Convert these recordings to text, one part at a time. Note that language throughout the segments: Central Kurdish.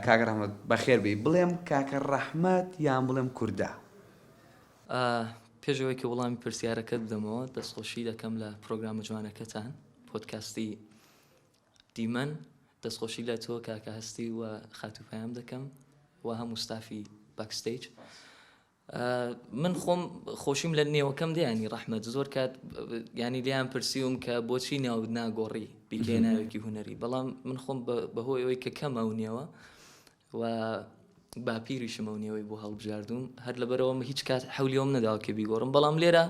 کاکە ڕەحمەت بەخێر بێی بڵێم کاکە ڕەحمەت یان بڵێم کوردە؟ پێش ئەوەی کە وەڵامی پرسیارەکەت بدەمەوە دەستخۆشی دەکەم لە پرۆگرامە جوانەکەتان پۆدکاستی دیمەن دەستخۆشی لە تۆ کاکە هەستی و خاتوو پەیام دەکەم و هەموو ستافی backstage من خۆم خۆشیم لە نێوەکەم دەیانی ڕەحمەت زۆر کات ینی لیان پرسیوم کە بۆچی ناوت ناگۆڕی بیکەیە ناوێکی هونەری بەڵام من خۆم بەهۆی ئەوەی کە کەم ئەو نێوە و باپیریشم ئەو نێوەی بۆ هەڵبژاردوم هەر لەبەرەوەم هیچ کات حەولیەوەم نەداوە کە بیگۆڕم بەڵام لێرە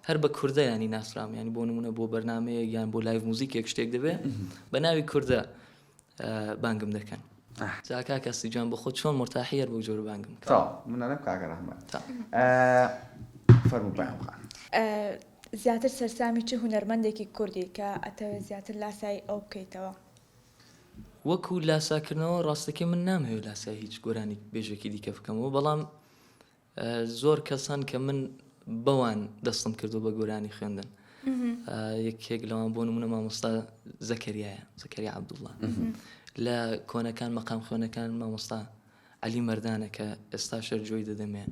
هەر بە کوردە ینی ناسرام ینی بۆ نمونە بۆ بەرنمەیەک یان بۆ live موزیکێک شتێک دەبێ بە ناوی کوردە بانگم دەکەن جا کاکە هەستی جان بۆ خۆت چۆن مورتاحی هەر بەو جۆرە بانگم بکە. تەواو من ئەڵێم کاکە ڕەحمەت فەرموو پەیام خان. زیاتر سەرسامی چ هونەرمەندێکی کوردی کە ئەتەوێت زیاتر لاسایی ئەو بکەیتەوە؟ وەکو لاساکردنەوە ڕاستەکەی من نامەوێت لاسای هیچ گۆرانی بێژێکی دیکە بکەمەوە بەڵام زۆر کەس هەن کە من بەوان دەستم کردو بە گۆرانی خوێندن یەکێک لەوان بۆ نمونە مامۆستا زەکەریایە زەکەری عەبدوڵڵا لە کۆنەکان مەقام خوێنەکان مامۆستا عەلی مەردانە کە ئێستا شەر جۆی دەدەمێ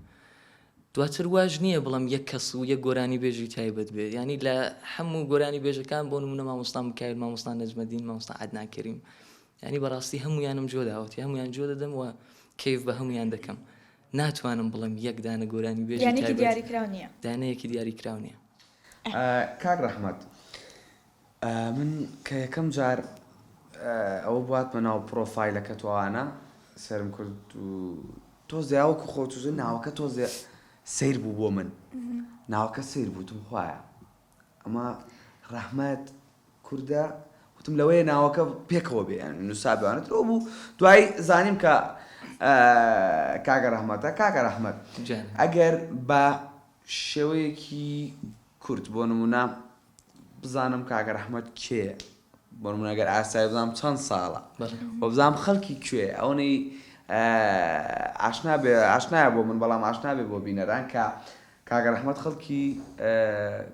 دواتر واش نییە بڵم یەک کەس و یەک گۆرانی بێژی تایبەت بێ ینی لە هەموو گۆرانی بێژەکان بۆ نمونە مامۆستا مکایل مامۆستا نەجمەدین مامۆستا عەدنان کەریم ینی بەڕاستی هەمویانم جۆ داوەتی هەمویان جۆ دەدەم و کەیف بە هەمویان دەکەم ناتوانم بڵێم یەک دانە گۆرانی بێژی یانێکی تایبەت دیاریکراو نییە. دانەیەکی دیاریکراو نییە. کاک ڕەحمەت من کە یەکەم جار ئەوە بواتمە ناو پڕۆفایلەکەت و ئەوانە سەیرم کرد و تۆزێ وەکو خۆت و ناوەکە تۆزێ سەیر بوو بۆ من ناوەکە سەیر بوو وتم خوایە ئەمە ڕەحمەت کوردە وتم لەوەیە ناوەکە پێکەوە بێ یان نووسابێ وانە ترەوە بوو دوای زانیم کە کاکە ڕەحمەتە کاکە ڕەحمەت ئەگەر بە شێوەیەکی کورت بۆ نمونە بزانم کاکە ڕەحمەت کێ بۆ نمونە گەر ئاسایی بزانم چەند ساڵە و بزانم خەڵکی کوێ ئەوەی ئاشنا بێ ئاشنایە بۆ من بەڵام ئاشنا بێ بۆ بینەران کە کاکە ڕەحمەت خەڵکی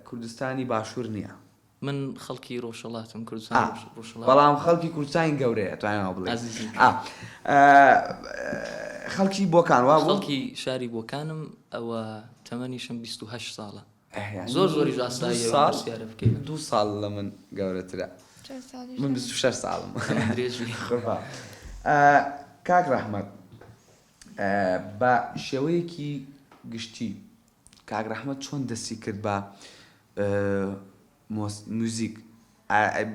کوردستانی باشوور نییە. من خەڵکی ڕۆژهەڵاتم، کوردستانی ڕۆژهەڵات. بەڵام خەڵکی کوردستانی گەورەیە توانین وا بڵێین. ئازیزم. خەڵکی بۆکان وا بوو؟ خەڵکی شاری بۆکانم و تەمەنیشم 28 ساڵە. زۆر زۆریش ئاساییە ئەو پرسیارە بکەی. دوو ساڵ لە من گەورەترە. من 26 ساڵم. تەمەن درێژ بی. قوربان. کاک ڕەحمەت بە شێوەیەکی گشتی کاک ڕەحمەت چۆن دەستی کرد بە موزیک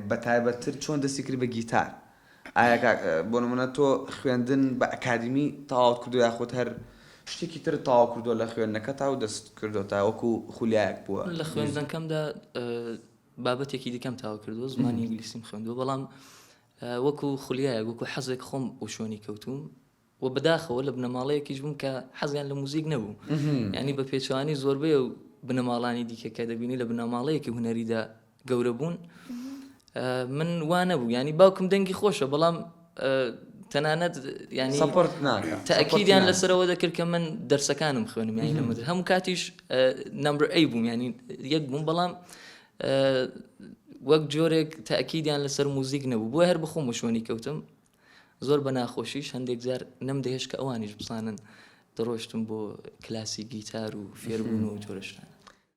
بە تایبەتتر چۆن دەستی کرد بە گیتار ئایا بۆ نمونە تۆ خوێندن بە ئەکادیمی تەواوت کردو یاخود هەر شتێکی تر تەواو کردو لە خوێندنەکە تا و دەست کردو تا وەکو خولیایەک بووە لە خوێندنەکەمدا بابەتێکی دیکەم تاوا کردووە زمانی ئینگلیسیم خوێندووە بەڵام وەکو خولیایەک وەکو حەزێک خۆم بۆ شوێنی کەوتوم و بەداخەوە لە بنەماڵەیەکیش بووم کە حەزیان لە موزیک نەبوو ینی بە پێچوانی زۆربەی و بنەماڵانی دیکە کە دەبینی لە بنەماڵەیەکی هونەریدا گەورە بوون من وا نەبوو ینی باوکم دەنگی خۆشە بەڵام تەنانەت ینی support ناکە تاکیدیان لەسەرەوە دەکرد کە من دەرسەکانم خوێنم ینی لە مدر هەموو کاتیش number A بووم ینی یەک بووم بەڵام وەک جۆرێک تاکیدیان لەسەر موزیک نەبوو بۆ هەر بخۆم و شوێنی کەوتم زۆر بە ناخۆشیش هەندێک جار نەمدەهێشت کە ئەوانیش بزانن دەڕۆشتم بۆ کلاسی گیتار و فێربوون و جۆرە شتانە.